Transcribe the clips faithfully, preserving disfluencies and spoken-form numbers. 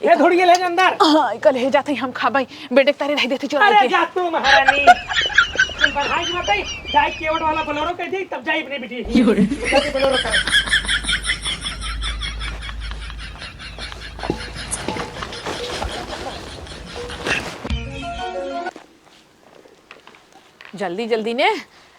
ए, धोड़िए ले जा अंदर। हाँ, कल हे जाते ही हम खाबई। बेटे के तारे रह देती चोराई अरे के। जा तू महारानी। तुम बढ़ाई की बात है, जाए केवट वाला बोलेरो कह दी, तब जाए अपने बिटिया की। जाके बोलेरो कर। जल्दी जल्दी ने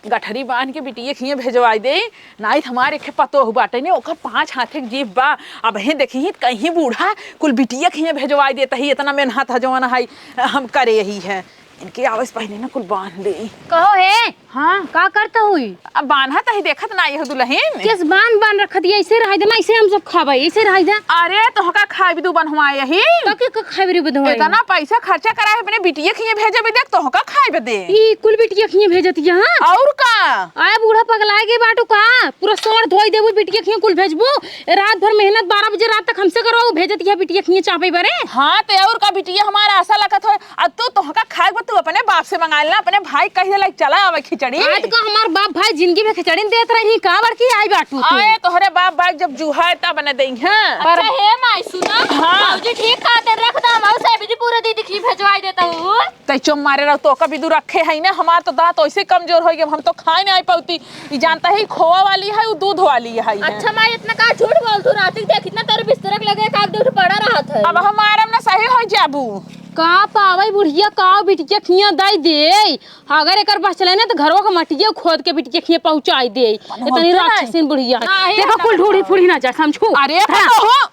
गठरी बांध के बिटिया खिए भेजवाई दे, नाहीं त हमार एक पतोह बाटे ने, ओकर पाँच हाथे के जीभ बा। अबहीं देखिहीं त कहीं बूढ़ा कुल बिटिया खिए भेजवाई देत ही, एतना मेहनत ह जवन है हम करे यही है। इनके आवे से पहिले ना कुल बांध दे। कहो हे, हाँ। का करत हुई? अब बान्हत ही, देखत नाहीं हो दुलहिन। केस बांध बांध रखत ही, ऐसे रह दे ना, ऐसे हम सब खाबे, ऐसे रह दे। अरे तोहका खाए भी दू बनवाए यही। तो के का खाए भी बनवाए? इतना पैसा खर्चा कराए अपने बिटिया खिए भेजे भी, देख तोहका खाए बदे। ई कुल बिटिया खिए भेजत ही, हाँ? और का? आए बूढ़ा पगलाए गए बाटू का? पूरा सर धोई देबू, बिटिया खिए कुल भेजबू। रात भर मेहनत बारह बजे रात तक हमसे करवाओ, भेजत ही बिटिया खिए चापे बरे। हाँ, ते और का बिटिया हमारा आशा लगत हो, अब तू तोहका खाए बा, तू अपने बाप से मंगा लेना, अपने भाई कह देला, "चला आवे खिचड़ी।" आज का हमार बाप भाई जिंदगी में खिचड़ी देत रही, का बड़की आई बाटू तू? अरे तोहरे बाप भाई जब जुहा है तब न देई, हाँ। अच्छा हे माई सुना, हाँ। भौजी ठीक कहते, रख दो, हम सब्जी पूरा दीदी खिए भेजवाई देता हूँ। तै चुप मारे रहो, तोहका भी दू रखे है ना, हमार तो दांत ऐसे कमजोर हो गए, हम तो खाए नहीं पाती। ई जानता है, खोआ वाली है, वो दूध वाली है। अच्छा माई, इतना का झूठ बोल तू? रात के देखी ना, तेरे बिस्तर के लगे एक आध दूध पड़ा रहत है। अब हम मारम ना, सही हो जाबू। का पावे बुढ़िया, का बिटिया खिया दई दे। अगर एकर बस चले ना, तो घरवा के मटिया खोद के बिटिया खिया पहुंचाई दे। इतनी राक्षसीन बुढ़िया है। देखो, कुल ढूढ़ी फूढ़ी ना जाए, समझू? अरे, हाँ। पतोह,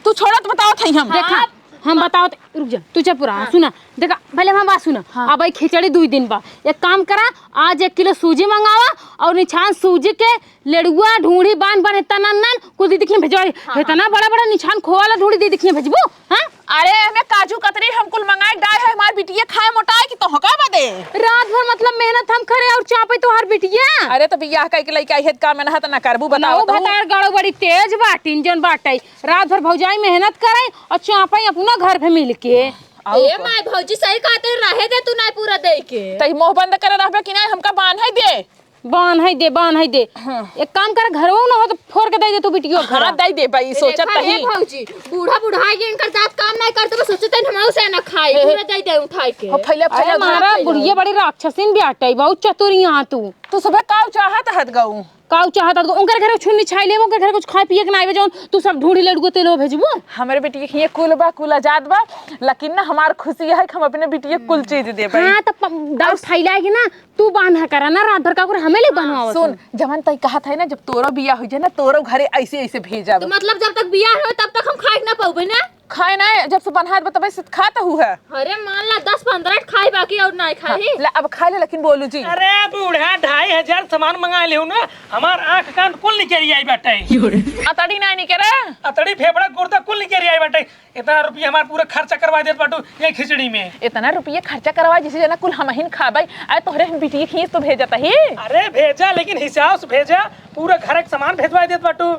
तू छोड़त बतावत हई हम। देखा, हाँ। हम बतावत, रुक जा, तू चुप रहा, हाँ। सुना, देखा, पहले हम बात सुना। हाँ। अब ई खिचड़ी दुई दिन बा, एक काम करा, आज एक किलो सूजी मंगावा और निछान सूजी के लेड़ुआ ढूंढी बांध बांध इतना नन कुल दीदी खिया भेजवा। हाँ, इतना हाँ। बड़ा बड़ा निछान खोआ वाला ढूंढी दीदी खिया भेजबू, हाँ? अरे, हमें काजू कतरी हम कुल मंगाए डाल है, हमार बिटिया खाए मोटाए कि तोहका बदे। रात भर मतलब मेहनत हम करे और चापे तोहार बिटिया। अरे, तो बियाह कइके लइके आई है, का मेहनत ना करबू, बताओ नौ तो। भतार गाड़ो बड़ी तेज बाटिन, जौन बाटई। रात भर भौजाई मेहनत करे और चापई अपना घर पे मिल के। ए माई, भौजी सही कहते, रहे दे तू नाई पूरा दे के। तई मुंह बंद करे रहबे कि नाई, हमका बांधे दे। बांधे दे, बांधे दे। हाँ। एक काम कर, घरवो ना हो तो फोड़ के दे दे तू बिटियो घर। हाँ, दे दे भाई, सोचत देखा हे तही। भौजी, बूढ़ा बुढ़ाई के इनकर जात काम नाई करते, बस सोचते हैं हम उसे ना खाई, हे, हे। पूरा दे दे उठाई के। हो, फैले, अरे फैले, मारा, फैले। बुढ़िया बड़ी राक्षसीन बाटई, बहुत चतुर यहाँ तू। तू सुबह काऊ चाहत हत गऊ। काऊ चाहत हत, उनकर घरे छुन्नी छाई लेबो, उनकर घरे कुछ खाए पिए के ना आवे, जौन तू सब ढूढ़ी लड़ुआ तेलो भेजबो। हमरे बिटिया के हिये कुल बा, कुल आजाद बा, लेकिन ना हमार खुशी है कि हम अपने बिटिया के कुल चीज देबे। हाँ, त प-, डाउट और फैलाए के ना, तू बांधा करा ना, रात भर का ओकरे हमें ले हाँ, बनवावत सुन, हो। जवन तई कहत है ना, जब तोरो बियाह हो जाए ना, तोरो घरे ऐसे ऐसे भेजब। तो मतलब जब तक बियाह हो तब तक हम खाए के ना पाउबे ना? खाए ना, जब से बन्हात बा तबे से खात हु है। अरे मान ला दस पन्द्रह खाई बाकी और ना खाई। हाँ, ले अब खा ले, लेकिन बोलू जी। अरे बूढ़ा, ढाई हजार सामान मंगा लियो ना, हमार आँख कान कुल निकल आई बाटे। अतड़ी ना निकरे? अतड़ी फेफड़ा गुर्दा कुल निकल आई बाटे। इतना रुपया हमार पूरा खर्चा करवा देत बाटू ये खिचड़ी में। इतना रुपया खर्चा करवा जैसे जना कुल हमहिन खाबे। अरे तोहरे हम बिटिया खींच तो भेजत ही। अरे भेजा, लेकिन हिसाब से भेजा, पूरा घर के सामान भेजवा देत बाटू।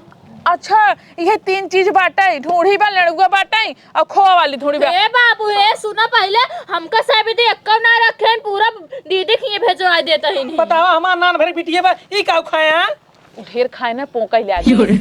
अच्छा, इहे तीन चीज बाटे, ढूढ़ी बा, लेड़ुआ बाटे और खोआ वाली ढूढ़ी बा। ए बाबू, ए सुना पहिले, हमका साबित एक्को ना रखेन, पूरा दीदी खिए भेजवा देत हईन। बतावा, हमार नान भरी बिटिया बा, ई काऊ खाया? ढेर खाए ना, पोंका ही लागे।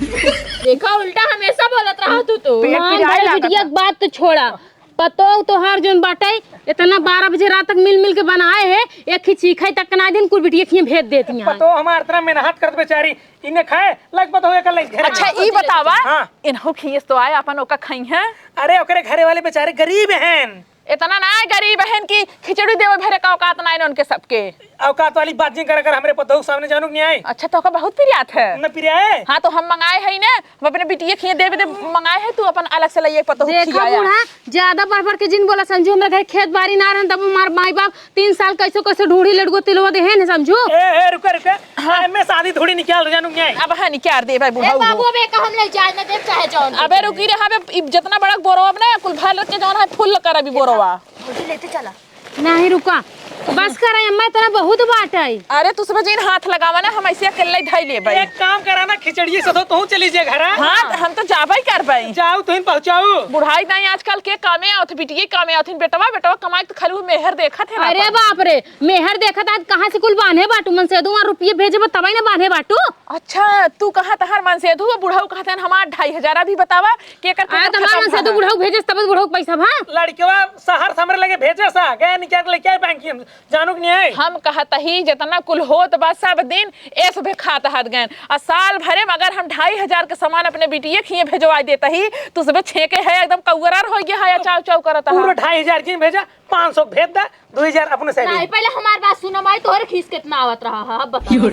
देखा, उल्टा हमेशा बोलत रहा तू तो। पेट नान पिराए भरी लागत बिटिया बा। के बात तो छोड़ा, पतोह तोहार जौन बाटे, इतना बारह बजे रात तक मिल मिल के बनाए है, एक ही चीखे तक ना दिन कुल बिटिया खिए भेज देती हैं। पतोह हमार इतना मेहनत करत बेचारी, इन्हें खाए लग पतोह एक लग घर अच्छा, में। ई बतावा, हाँ। इन्हों खिएस तो आए, अपन ओका खाई हैं? अरे, ओकरे घरे वाले बेचारे गरीब हैं। इतना ना गरीब हैं कि खिचड़ी देवे भरे का औकात ना है उनके सबके। औकात वाली बात जिन कर, कर हमरे पतोह के सामने जानू कि नहीं आई? अच्छा, तो ओका बहुत पिरियात है। न पिरिया है? हाँ, तो हम मंगाए है ना, हम अपने बिटिया खिए देवे दे मंगाए है, तू अपन अलग से लाइए पतोह देखा खियाया। बूढ़ा, ज्यादा बढ़ बढ़ के जिन बोला संजू, हमरा घर खेत बाड़ी ना रहन, तब हमार माई बाप तीन साल कैसे कैसे ढूढ़ी लड़ुआ तिलवा देहे न समझू। ए, ए, रुके, रुके। हाँ। एमे सादी ढूढ़ी निकाल दे जानू नहीं। अब हाँ, निकाल दे भाई, ए बुढ़ऊ बाबू, हो। अब एक हम ले जाए ना देब चाहे जौन अबे दे। रुकी रे, अबे इ जितना बड़ा बोरो अब ना, कुल भर के जौन है, फुल कर अभी बोरोवा। भौजी लेते चला। नहीं रुका, बस करा अम्मा, इतना बहुत बाटइ। अरे तू सब जिन हाथ लगावा ना, हम ऐसे अकेले धइ लेबइ। एक काम करा ना, खिचड़िए से तो तू चली जे घरा। हाँ, त हम तो जाबइ करबइ। जाउ, तुहिन पहुँचाउ। बुढ़ाई दाई आजकल के कामे आवत, बिटिये कामे आवत, बेटवा, बेटवा कमाइ त खाली उ मेहर देखत है अरे अपन। बाप रे, मेहर देखत आज कहाँ से कुल बान्हे बाटू, मनसेधू वहाँ रुपये भेजे बा तबइ ना बान्हे बाटू। अच्छा, तू कहा तहार मनसेधू, बुढ़ऊ कहत हन हमार ढाई हजार, अभी बतावा कि एकर अरे कौन तमार खत्म मनसेधू है? बुढ़ऊ भेजे तब बुढ़ऊ के पैसा भा। लड़कवा शहर से हमरे लगे भेजे सा, गए निकाल के लेके आए बैंक की, जानू कि नहीं है? हम कहत ही जितना कुल होत बा सब दिन एस भे खात हाथ गए, आ साल भरे में अगर हम ढाई हजार के सामान अपने बिटिये खिए भेजवा देत ही, तू सबे छेके है एकदम कौअरार होइ गया है, चाव चाव करत पूरा हा। ढाई हजार जिन भेजा, पाँच सौ भेज दा, दो हजार अपने से नहीं, ली। पहले हमार बात सुनो माई, तोहरे खीस कितना आवत रहा है, अब बताओ।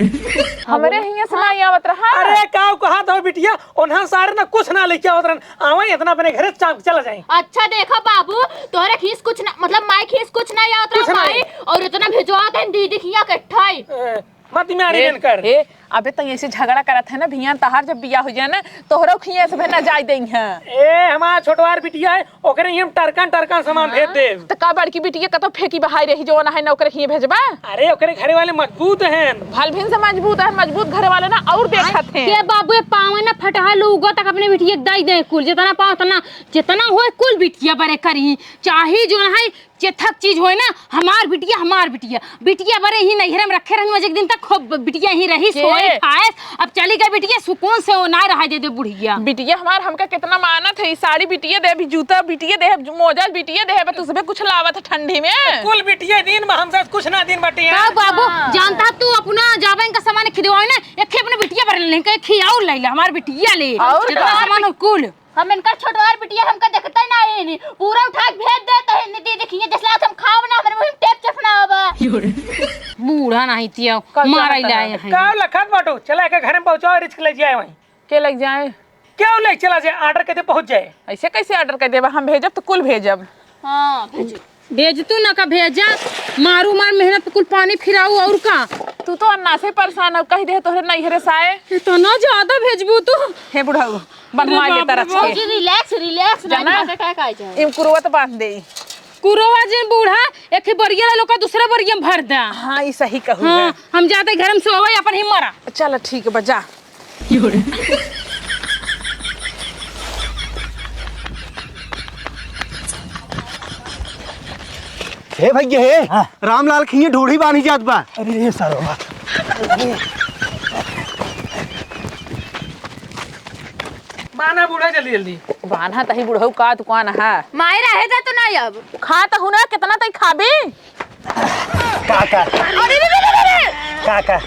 हमरे हियां से नहीं आवत रहा। अरे, काऊ कहा था बिटिया, उन्हें सारे ना कुछ ना लेके आवत रहन, आवे इतना अपने घरे चाप के चला जाए। अच्छा, देखो बाबू, तोहरे खीस कुछ ना, मतलब माई खीस कुछ ना आवत रहा कुछ ना माई, और इतना भिजवा दे दीदी खिया के ठाई। ए, मत में आरी ए, बन कर। ए, अबे तई ऐसे झगड़ा करत है ना, भियान तहार जब बियाह हो जाए ना, तोहरो खिया से ना जाए देई हैं। ए, हमार छोटवार बिटिया है, ओकरे ही हम टरकन टरकन सामान भेज देब। त का बड़की बिटिया कतौ फेंकी बहाई रही, जो ना है ना ओकरे खिए भेजबा? अरे, ओकरे घरे वाले मजबूत हैं। भलभिन से मजबूत है, मजबूत घरे वाले ना और देखत हैं। के बाबू, एक पावे ना फटहा लूगो तक अपने बिटिया के दई दे कुल, जितना पाओ उतना, जितना होए कुल बिटिया बरे करी, चाही जो ना है चेथक चीज होए ना, हमार बिटिया, हमार बिटिया। बिटिया बरे ही नैहरे में रखे रहन, एक दिन तक खूब बिटिया ही रही, के? सोए खाए। अब चली गई बिटिया, सुकून से वो ना रहा दे दे बुढ़िया। बिटिया हमार हमका कितना मानत है, ई साड़ी बिटिया दे, अभी जूता बिटिया दे, मोजा बिटिया दे, बस उसमें कुछ लावत है ठंडी में। कुल बिटिया दिन में हमसे कुछ ना दिन बटिया। का बाबू, हाँ। जानता तू अपना जाबे इनका सामान खिदवावे ना, एक अपने बिटिया बरे ले, एक खियाऊ ले ले, हमार बिटिया ले। और जितना का? सामान हो कुल। हम इनकर छोटवार बिटिया हमका देखते ना है नी। पूरा उठा के भेज देते हैं नी दीदी खिए, जैसे आज हम खाओ ना, हमरे मुंह में टेप चफना आवा। बूढ़ा नहीं तिया, कल मारा ही जाना लाए है। हैं। का लखत बाटू? चला के घर में पहुंचाओ, रिस्क ले जाए वहीं। के लग जाए? क्यों ले चला जाए? ऑर्डर के दे पहुंच जाए। ऐसे कैसे ऑर्डर कर देबा? हम भेजब तो कुल भेजब। हाँ, भेजो। भेजतू ना का भेजा, मारू मार मेहनत पे कुल पानी फिराऊ और का। तू तो अन्ना से परेशान हो, कह दे तोहरे नैहरे से आए। इतना ज्यादा भेजबू तू? हे बुढ़ऊ, बनवा अरे ले बाप रे तरफ बाप। से। जी, रिलैक्स, रिलैक्स, जाना? नहीं, का, का, का, का, इम कुरवा तो बांध दे। कुरवा जे बूढ़ा, एक ही बरिया ला लोका, दूसरा बरिया में भर दा। हाँ, ई सही कहू हाँ, है। हम जाते घर में सोवे, अपन ही मरा। चल, ठीक बा, जा। हे भैया, हे, हाँ। रामलाल खिए ढोढ़ी बांधी जात बा। अरे, ये सरवा। बान्हा बूढ़ा, जल्दी, जल्दी। बान्हा तही बुढ़ऊ का दुकान है। माई रहे जा तो नहीं अब। खा तो हूँ ना, कितना तई खाबी? काका। अरे, रे, रे, रे, रे। काका,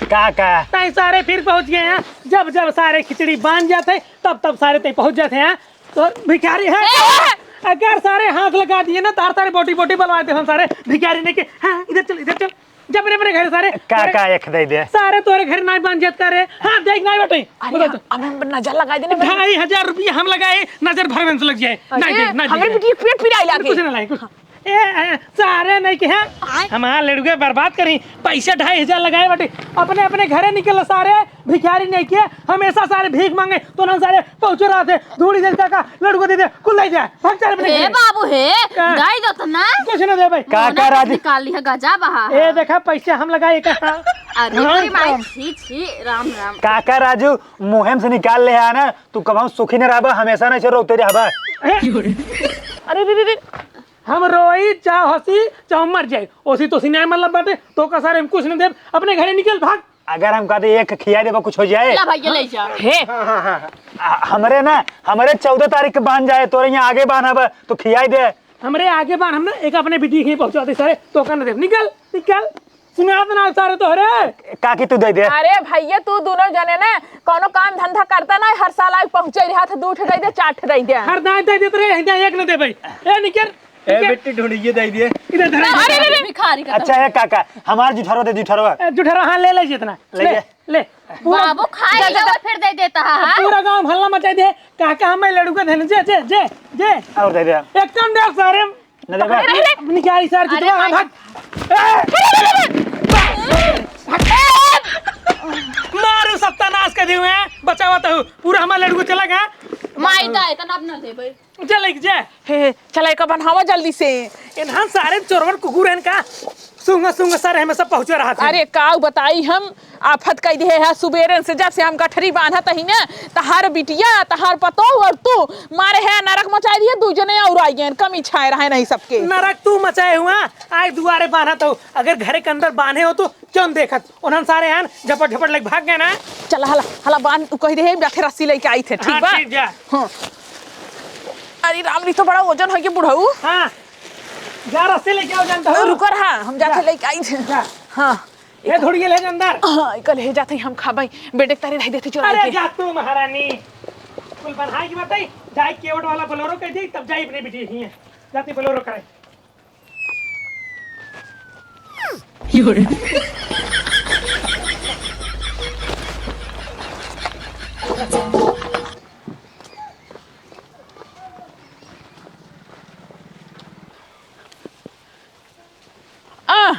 काका। ताई सारे फिर पहुंच गए हैं। जब, जब सारे खिचड़ी बांध जाते, तब, तब सारे तई पहुंच जाते हैं। तो भिखारी है। ए! अगर सारे हाथ लगा दिए ना, तार सारे बोटी, बोटी बनवा दे हम सारे भिखारी नहीं के। हाँ, इधर चल, इधर चल। जब रे मेरे घर सारे काका एक दे दे। सारे तोरे घर नाई बांध जात का रे। हाँ, देख नाई बटे। अरे, बता तो। अब हम नजर लगा देने में ढाई हजार रुपया हम लगाए, नजर भर में से लग जाए। अरे, नाई दे, नाई दे। हमरे बिटिया पेट पिराई लागे। कुछ ना लाए, कुछ। ए, ए, सारे नहीं के हैं। आय। हमार लड़ुआ बर्बाद करी, पैसा ढाई हजार लगाए बाटे, अपने, अपने घरे निकल सारे, भिखारी नहीं के, हमेशा सारे भीख मांगे, तो ना सारे पहुंच रहा थे, धूड़ी दे काका, लड़ुआ दे दे, कुल ले जाए, भाग सारे अपने हे घरे। बाबू हे, का? गाय दो तो ना। कुछ ना दे भाई। काका मोना राजू। निकाल लिया, गजा बहा। ए, देखा, पैसा हम लगाए का। अरे, हाँ, मेरी माई, हाँ। छी, छी, राम, राम। काका राजू, मुहिम से निकाल ले है ना, तू कबहू सुखी न रहबा, हमेशा नहीं से रोते रहबा। ए? अरे, रे, रे, रे। हम रोई, चाहे हंसी, चाहे मर जाए, ओसी तो सिनाए मतलब बाटे, तो का सारे हम कुछ नहीं देब, अपने घरे निकल भाग। अगर हम कहते एक खिया देबा कुछ हो जाए। ला भाई, ये ले जा। हे। हाँ, हाँ, हाँ, हाँ। आ, हमरे ना, हमरे चौदह तारीख के बांध जाए, तोरे यहाँ आगे बांध हबा, तो खियाई दे। हमरे आगे बांध, हम ना एक अपने बिटिया के पहुंचा दे सारे, तो का न देब, निकल, निकल। सुनात ना सारे तोहरे। काकी तू दे दे। अरे भैया, तू दोनों जने ना कौनो काम धंधा करता ना, हर साल आके पहुंचे रहा था, दू ठे दे दे, चार ठे दे दे। हर दाएं दे देत रहे, हिंदा एक न दे भाई। ए निकर, ए निकर। बेटी ढूंढिए दे दे। इधर धर। अरे, अरे, अरे। भिखारी का अच्छा है काका, हमार जुठरवा दे, जुठरवा। ए, जुठरवा, हाँ, ले ले जितना। ले ले, ले। ले। पूरा बाबू खा जा, जा, लिया, जा। फिर दे देता है, हाँ? पूरा गांव हल्ला मचा दे, काका हमें लड़ुआ धन, जे, जे, जे, जे। और दे दे। एकदम दे सारे। न देबा? अरे, अरे, अरे। अपनी गाड़ी सार की अरे दुआ भाई। भाग। ए! मारू सत्यानाश कर दियो है, बचावा तो। पूरा हमार लड़ुआ चला गया। माई दा, इतना अब ना दे भाई। चल, एक जा। हे, हे, चला, एका बन्हावा जल्दी से। इन्हां सारे चोरवन कुकुर हैं का? तू हुआँ से हुआँ सारे हमें सब पहुँचे रहा था। अरे काऊ बताई हम, आफत कइ दिहे है। सुबेरे से जब से हम गठरी बान्हत ही ना, तहार बिटिया, तहार पतोह और तू मारे है नरक मचाइ दिहे, दुइ जने और आइ गए, कमी छाए रहे नहीं सबके। नरक तू मचाए हुआ, आए दुआरे बान्हत हो, अगर घरे के अंदर बान्हे हो तो क्यों देखत? उन्हन सारे हन झपट झपट लग भाग गए ना। चला हला, हला बान्ह, उ कहि दिहे, जाथे रस्सी लइके आइत है, ठीक हाँ, बा? ठीक जा। हाँ। अरे राम रे, तो बड़ा वजन होइ के बुढ़ऊ। हाँ, जा रस्सी लइके आओ, जानता हो। रुको रहा, हम जाथे जा। लइके आइत है। जा। हाँ। ए, थोड़ी ये ले जा अंदर। हाँ, इका ले जाथे हम खाबइ। बेटे के तारे रह देथे चोराइ अरे के। जा तू महारानी। कुल बनाए की बात है, जाए केवट वाला बोलेरो कह दी, तब जाए अपने बिटिया के हियाँ। जाती बोलेरो करे। आ,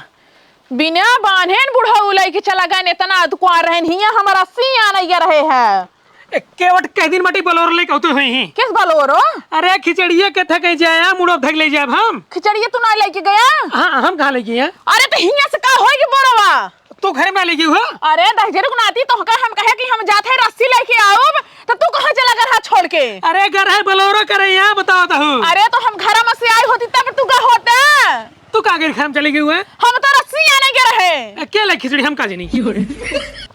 बिना बान्हेन बुढ़ऊ लइके चला गएन, एतना अतकुआर रहेन, हियाँ हमरा सियान अइया रहे है। ए, केवट कह दिन बाटी बोलेरो लइके होते हुई ही। किस बोलेरो? अरे, खिचड़िया के था कहीं जाया, मुड़ो धक ले जाब हम। खिचड़िया तू ना लइके गया? हाँ, हम कहाँ लइके गया? अरे, तो हियाँ से का होई कि बोरवा? तू घर में लइके हो? अरे, दहिजरे को नाती, तोहका हम कहे कि हम जात है रस्सी लइके आउब, तो तू कहाँ चला गरहा छोड़ के? अरे, गरहा बोलेरो करे यहाँ, बताओ तो हूँ। अरे, तो हम घर में से आई होती तब तू का होता? तू का गई घर में चली गई हुआ? हम तो रस्सी आने के रहे। ए, के लाई खिचड़ी हम का जानी?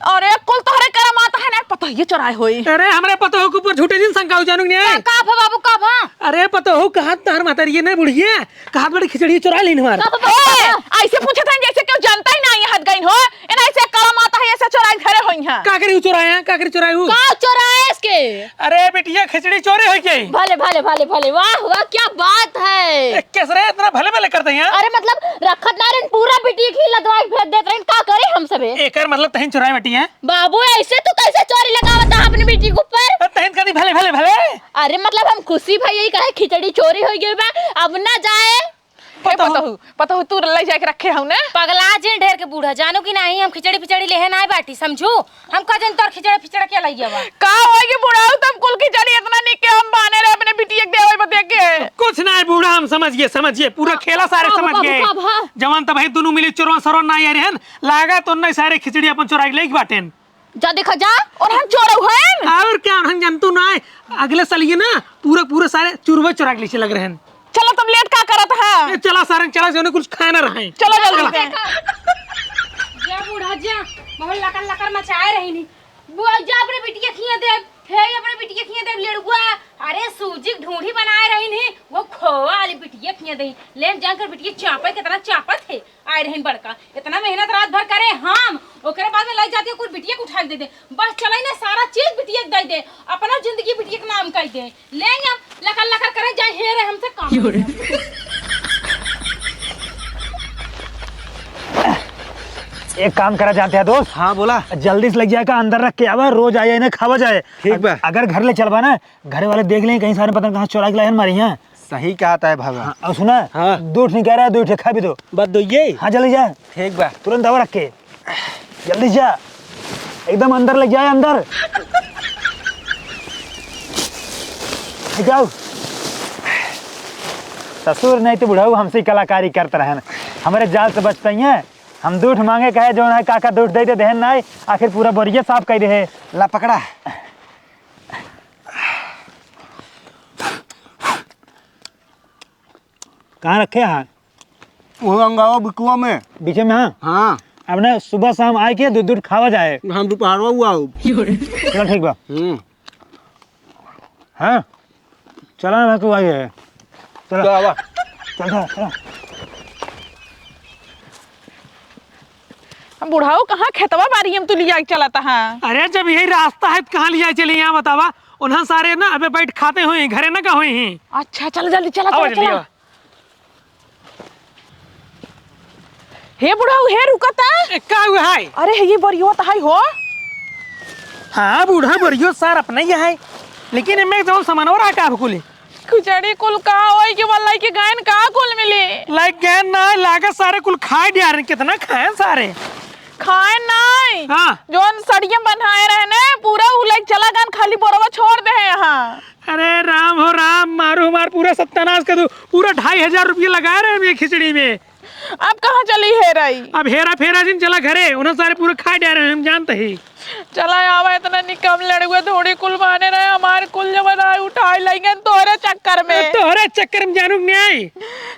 अरे, कुल तोहरे करम आता है ना, पतोहिए चोराए होई। अरे, हमरे पतोह के ऊपर झूठे दिन शंका हो जानू ने। का, का भा बाबू, का भा? अरे, पतोह कहा तार महतारी ये नहीं बुढ़िया, कहा बड़ी खिचड़ी चोरा लेन हमार। का भा बाबू, ए, का भा? ऐसे पूछत हैं जैसे केहू जानता ही नहीं है, हद गइन हो। ए, ना ऐसे करम आता है, ऐसे चोराए घरे होई हैं। का करी उ चोराए हैं? का करी चोराए उ? का चोराए इसके? अरे बिटिया, खिचड़ी चोरी होइ गई। भले, भले, भले, भले, वाह, वाह, क्या बात है। ए, कैसे रे, इतना भले भले करते हैं? अरे मतलब, रखत ना रहन, पूरा बिटिया के लदवाई भेज देत रहन, का करे हम सबे? एकर मतलब तहिन चोराए बिटिया? बाबू, ऐसे तू कैसे चोरी लगावत है अपनी बिटिया के ऊपर? ए, तहिन कदी भले, भले, भले। अरे मतलब, हम खुशी भई यही कहे खिचड़ी चोरी होइ गई बा, अब ना जाए। ए, पतोहू। पतोहू, पतोहू, तू लइ जाके रखे हऊ ना? पगला जिन ढेर के बूढ़ा, जानू कि नाही, हम खिचड़ी पिचड़ी लेहे नाही बाटी, समझू? हम का जानी तोर खिचड़ी पिचड़ी के लइया बा। का होई कि बुढ़ऊ, तब कुल खिचड़ी इतना निक के हम बाने रहे अपने बिटिया के देवे बदे के। कुछ नाही बूढ़ा, हम समझ गए, समझ गए, पूरा खेला सारे समझ गए। का भा? जवन तब भाई दुनू मिली चोरवा सरवा नाही आ रहे हैं, लागा तो नहीं सारे खिचड़ी अपन चोराई लेके बाटेन। जा देखा जा, और हम चोरऊ हैं। और क्या, हम जंतु ना है। अगले साल ये ना पूरा, पूरा सारे चुरवे चुरा के लीचे लग रहे हैं। चला, तुम लेट का करत है? ए, चला सारंग, चला, जौने कुछ खाए ना रहे। चला जल्दी चला। से। जा बूढ़ा जा, बहुत लकर लकर मचाए रही नी। वो जा अपने बिटिया खिया दे, हे अपने बिटिया खिया दे लेड़ुआ। अरे सूजी के ढूंढी बनाए रही नी, वो खोआ वाली बिटिया खिया दे। ले जाकर बिटिया चापे, कितना चापत है। आए रहिन बड़का, इतना मेहनत रात भर करे हम, ओकरे बाद में लइ जाती है, कुल बिटिया के उठा के दे दे। बस चलाई ना, सारा चीज बिटिया के दे दे, अपना जिंदगी बिटिया के नाम कर दे। ले अब लकर लकर करे जाए, हे रे हमसे काम। एक काम करा जानते हैं दोस्त? हाँ, बोला। जल्दी से लइ जाए का, अंदर रख के आवा, रोज आए इन्हें खावा जाए। ठीक बा। अगर घर ले चलबा ना, घरे वाले देख लें, कहीं सारे पता नहीं कहाँ चुरा के लाए हैं हमारे यहाँ। सही कहत है भगवान। हाँ, और सुना, हाँ। दो ठे निकाल रहा है, दो ठे खा भी दो। बस दो ये? हाँ, जल्दी जा। ठीक बा। तुरंत दवा रख के। जल्दी जा। एकदम अंदर ले जाए, अंदर। जाओ। ससुर नहीं तो बुढ़ऊ हमसे कलाकारी करत रहन। हमरे जाल से बचते ही हैं। हम दो ठे मांगे कहे, जौन है काका दो ठे दे दे देहन नाई, आखिर पूरा बोरिया साफ कर दे है। ला पकड़ा। कहाँ रखे हैं? वो अंगावा बिकुआ में। बीचे में, हाँ? हाँ। अब ना सुबह शाम आए के दूध दूध खावा जाए। हम दोपहरवा हुआ हो। चलो ठीक बा। हम्म। हाँ? चला ना तू आई है। चला। चला बा। चल, चल, चल। हम बुढ़ाऊ कहाँ खेतवा बारी हम तू लिया के चलता है? अरे जब यही रास्ता है तो कहाँ लिया चली यहाँ बतावा? उन्हें सारे ना अबे बैठ खाते हुए घरे ना का हुए ही। अच्छा चल जल्दी चला, आओ चला, जल्दी चला। आओ। हे बुढ़ऊ, हे रुकता। ए, का हुआ है? अरे, ये बोरियो त है हो। हाँ, बूढ़ा बोरियो सार अपना ही है। लेकिन इनमें जौन सामान हो रहा का कुल? खिचड़ी कुल का होई कि वो लइके गएन का कुल मिली? लइके गएन ना, लागे सारे कुल खाए दिया रहे। कितना खाए सारे? खाए नाई। हाँ। जौन सड़िया बन्हाए रहे ने, पूरा उ लइके चला गएन, खाली बोरवा छोड़ दे हैं यहाँ। अरे राम हो राम, मारू मार पूरा सत्यानाश कर दू। पूरा ढाई हजार रुपया लगाए रहे हम ये खिचड़ी में। अब कहाँ चली हेरई? अब हेरा फेरा जिन, चला घरे, उन्हें सारे पूरे खा जा रहे हैं, हम जानते ही। चला आवा, इतना निकम लड़ुआ धूड़ी कुल बाने रहे, हमार कुल जब रहे उठाए लइगन तोहरे चक्कर में। तोहरे चक्कर में जानू के नहीं आई।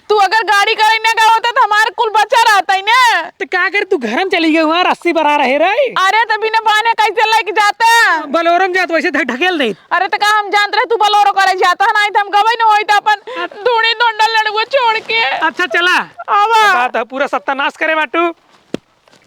तू अगर गाड़ी करे न गए होता तो हमार कुल बचा रहता ही ना। तो का करे, तू घर में चली गई, वहाँ रस्सी बना रहे रही। अरे तो बिना बाने कैसे लेके जाता? बलोरम जात वैसे ढ-, ढकेल दे। अरे तो का हम जानत रहे तू बलोरो करे जाता है, नहीं तो हम गवे न होई तो अपन धूड़ी धोंडा लड़ुआ छोड़ के। अच्छा चला। आवा। बात है, पूरा सत्यानाश करे बाटू।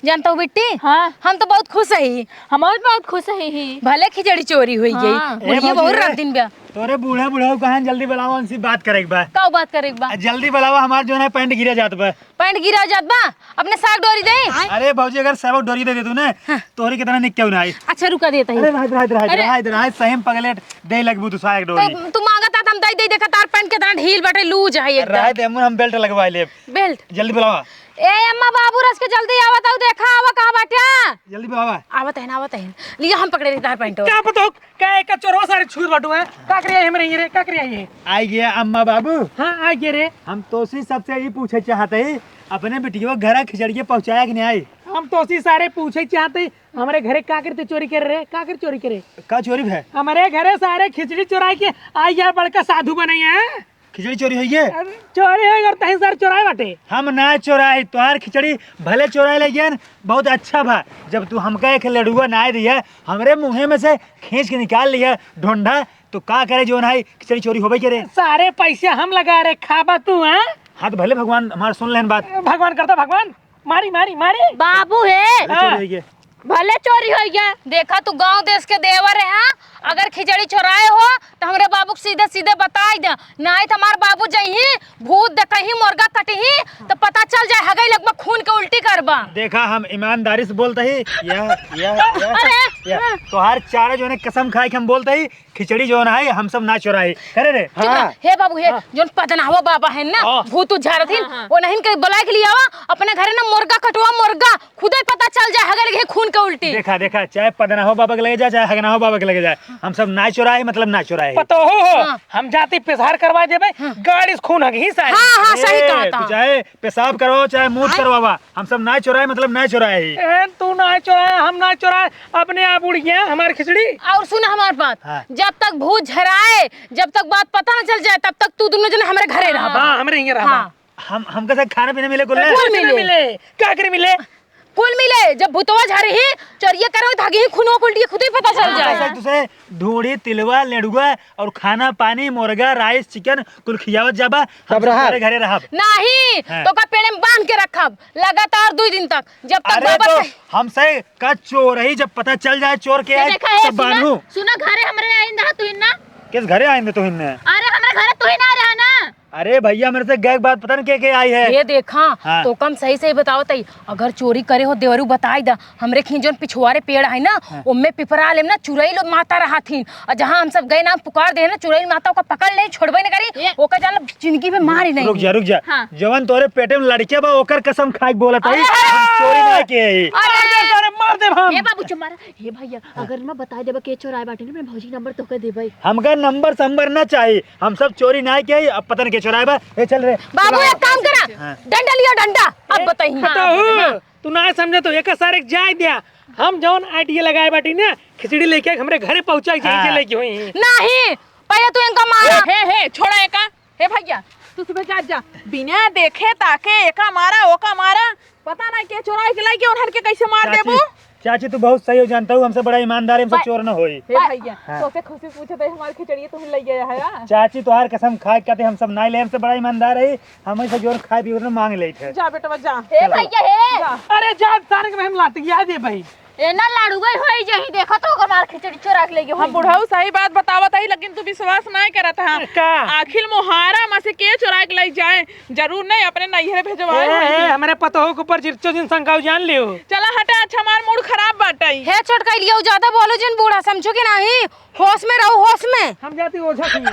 जानता हूँ बिट्टी, हाँ। हम तो बहुत खुश ही। हम और बहुत खुश ही ही। भले खिचड़ी चोरी हुई गई। हाँ। ए बुढ़िया बहुत भौजी, रात दिन बा। तोरे बूढ़ा बूढ़ा कहाँ, जल्दी बुलावा, उनसे बात करे के बा। का बात करे के बा? आ, जल्दी बुलावा, हमार जो है पैंट गिरा जात बा। पैंट गिरा जात बा, अपने साग डोरी दे। अरे भौजी, अगर सबक डोरी दे दे तू ना, हाँ। तोहरी कितना निक क्यों ना आई। अच्छा रुका देता है। अरे राहत, राहत, राहत, अरे। राहत, राहत, सही में पगलेट दे लगबू तू साग डोरी। तो तू मांगत है तो हम दे दे, देखा तार पैंट कितना ढील बटे, लूज है एकदम। राहत है, हम बेल्ट लगवा लेब। बेल्ट? जल्दी बुलावा। ए अम्मा बाबू रस के जल्दी आवत हऊ, देखा आवा कहाँ बाट्या। जल्दी बुलावा। आवत है ना, आवत है। लिया हम पकड़े रही तार पैंटवा। का पता हो, का एक चोरवा सारे छूर बाटू है। का करे हमरे ये रे, का करे ये? आई गया अम्मा बाबू। हाँ, आ गया रे। हम तोसी सबसे ई पूछे चाहत ही, अपने बिटिया घरा खिचड़िया पहुँचाया कि नहीं आई? हम तोसी सारे पूछे चाहत ही, हमरे घरे का करते चोरी करे रे, का कर चोरी करे? का चोरी भे? हमरे घरे सारे खिचड़ी चोराई के आई गया बड़का साधु बने हैं। खिचड़ी चोरी होई है? अरे, चोरी होई और तहीं सर चोराए बाटे। हम ना चोराई, तोहार खिचड़ी भले चोराए ले गए, बहुत अच्छा भा। जब तू हमका एक लड़ुआ ना दिया, हमरे मुँहे में से खींच के निकाल लिया ढोंढा, तो का करे जो ना खिचड़ी चोरी होबे करे? सारे पैसे हम लगा रहे, खाबा तू, हैं? हाँ, तो भले भगवान हमार सुन लेन बात। भगवान करता, भगवान। मारी, मारी, मारी। बाबू है। भले हाँ। चोरी होई गए। भले चोरी होई गए। देखा तू गांव देश के देवर है, हाँ? अगर खिचड़ी चोराए हो तो हमरे बाबू के सीधे सीधे बताई दे, नहीं तो हमार बाबू जइही भूत देखही मुर्गा कटही तो पता चल जाए हगई लगमा खून के उल्टी करबा। देखा हम ईमानदारी से बोलते ही, या, या, या, अरे! या, तोहार चारा जो है कसम खाए के हम बोलते ही, खिचड़ी जौन है, हम सब ना चोराई। करे रे? चुप रह। हाँ। हे बाबू, हे हाँ। जौन पदनावा बाबा है ना, हाँ। भूत उत झारत हिन, हाँ, हाँ। वो नहीं के बुलाए के लिए आवा, अपने घरे ना मुर्गा कटवा, मुर्गा, खुदे पता चल जाए, हगल गए खून के उल्टी। देखा, देखा, चाहे पदनाहो बाबा के लगे जाए, चाहे हगनाहो बाबा के लगे जाए, हम सब ना चोराई, मतलब ना चोराई। पता हो, हो, हाँ। हम जाती पेशार करवा देबे, हाँ। गाड़ी से खून हगही सारे। हाँ, हाँ, सही ए, कहा तू था। चाहे पेशाब करवाओ, चाहे मूत आय। करवावा, हम सब ना चोराए, मतलब ना चोराए ही। ए, तू ना चोराए, हम ना चोराए, अपने आप उड़ गया हमार खिचड़ी। और सुन हमार बात, हाँ। जब तक भूत झराए, जब तक बात पता ना चल जाए, तब तक तू दोनों जने हमरे घरे रहबा। हाँ, हमरे हिंगे रहबा। हाँ। हम, हमका से खाना पीना मिले कुल? कुल कुछ ना मिले। मिले। का करे मिले? कुल मिले। जब भूतवा झरही, चोरिया करो, धागी ही खूनवा कुल दिए, खुद ही पता चल हाँ, जाए। कैसे तुसे ढूंढी, तिलवा, लेड़ुआ और खाना पानी, मुर्गा, राइस, चिकन, कुल खियावत जाबा, हम सब सब रहा। घरे, घरे रहब। नहीं, हाँ। तो का पेड़े में बांध के रखब लगातार दो दिन तक, जब तक अरे बाबा तो सही हमसे का चोर है, जब पता चल जाए चोर के ये है, देखा है, तब सुना, बांधू। सुना, घरे हमरे आइंदा तू इन्ना। किस घरे आइंदा तू इन्ने? अरे हमरे घरे तू ही ना रहा ना। अरे भैया, मेरे से गैक बात पता नहीं के, के आई है। ये देखा, हाँ। तो कम सही सही बताओ तई, अगर चोरी करे हो देवरू बताई दा, हमरे खींच जौन पिछुआरे पेड़ है ना, हाँ। ओमे पिपरा लेम ना, चुरैल माता रहथिन। और जहाँ हम सब गए ना, पुकार दे ना, चुरैल माता ओका पकड़ ले, छोड़बे न करी, ए- ओका जाला जिंदगी में मारी नहीं। रुक जा, रुक जा। हाँ। जवन तोरे पेटे में लड़के बा, ओकर कसम खाए के बोलत हई, अरे! हम चोरी ना के हई। अरे! मार दे, अरे, मार दे हम। ए बाबू, चुप मारा। हे भैया, हाँ। अगर मैं बताई देबा के चोराए बाटे ना, मैं भौजी नंबर तोहके देबे। हमका नंबर संबर ना चाही, हम सब चोरी ना के हई, अब पता नहीं के चोराए बा। ए, चल रे। बाबू, चल। एक काम करा, हाँ। डंडा लिया, डंडा, अब ए, बताई। बताओ। हाँ। तू ना समझे तो एक सारे के जाए दिया। हम जौन आइडिया लगाए बाटी ना, खिचड़ी लेके हमरे घरे पहुंचाई, यहीं से हाँ। लेके हुई। नहीं, पहले तू इनका मारा। हे, हे, छोड़ा एका। हे भैया, तू सुबह जा, जा। बिना देखे ताके एका मारा, ओका मारा। पता ना के चोराई के लाई के उन्हन के कैसे मार चाची, देबू। चाची, तू बहुत सही हो, जानता हूँ, हमसे बड़ा ईमानदार, हमसे बा- चोर न होई। हे भैया, हाँ। तोसे खुशी पूछत है, हमार खिचड़ी तू ले गया है, हाँ? चाची, तोहार कसम खाए के कहते हम सब ना ले, हमसे बड़ा ईमानदार है। हम ऐसे जोर खाए पीए ना मांग लेत है। जा बेटवा जा। हे चलो। भैया हे। जा। अरे जा, सारे के हम लात गया दे भाई। ए ना लाड़ू गई होई जही, देखो तो ओकर मार खिचड़ी चोरा के ले गई हम होई। बुढ़ऊ सही बात बतावत हई, लेकिन तू विश्वास नहीं करत हा। का? आखिर मोहारा में से के चोरा के ले जाए? जरूर नहीं, अपने नैहरे भेजवाए ए, होई। ए, हमरे पतोह के ऊपर जिरचो जिन शंका जान लियो। चला हटा, अच्छा हमार मूड खराब बाटे। हे छोटका लियो, ज्यादा बोलो जिन बूढ़ा, समझो कि नहीं? होश में रहो, होश में। हम जाती ओझा की।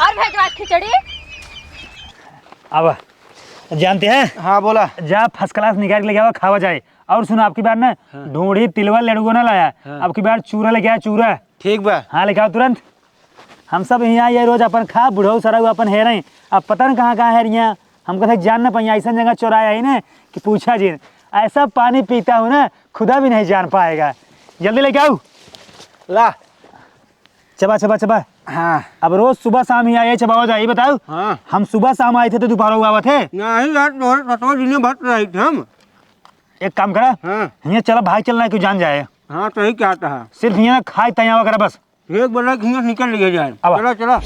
और भेजवा खिचड़ी। अब जानते हैं? हाँ, बोला। जा first class निकाल के लेके आवा, खावा जाए। और सुनो, आपकी बार ना हाँ। ढूंढी तिलवा लेड़ुओ ना लाया, हाँ। आपकी बार चूरा लेके आया, चूरा। ठीक बा। हाँ, लेके आओ तुरंत। हम सब यहाँ ये रोज अपन खा, बुढ़ऊ सरऊ अपन हेरई। अब पता न कहाँ कहाँ हेरिया, हम कथे जान न पाई, ऐसा जगह चोराया ही ना कि पूछा जिन। ऐसा पानी पीता हूँ ना, खुदा भी नहीं जान पाएगा। जल्दी लेके आओ। ला। चबा, चबा, चबा। हाँ। अब रोज सुबह शाम ही आए, चबावा जाए, ये बताओ। हाँ। हम सुबह शाम आए थे तो दोपहर को आवत है? नहीं यार, तोहरे सतवा दिने भर रही थे हम। एक काम करा। हाँ। हियाँ चला भाई, चलना है, क्यों जान जाए। हाँ, सही कहता है। सिर्फ हियाँ खाए तैयार करा बस। एक बेर हियाँ निकल लिए जाए। अब चला, चला।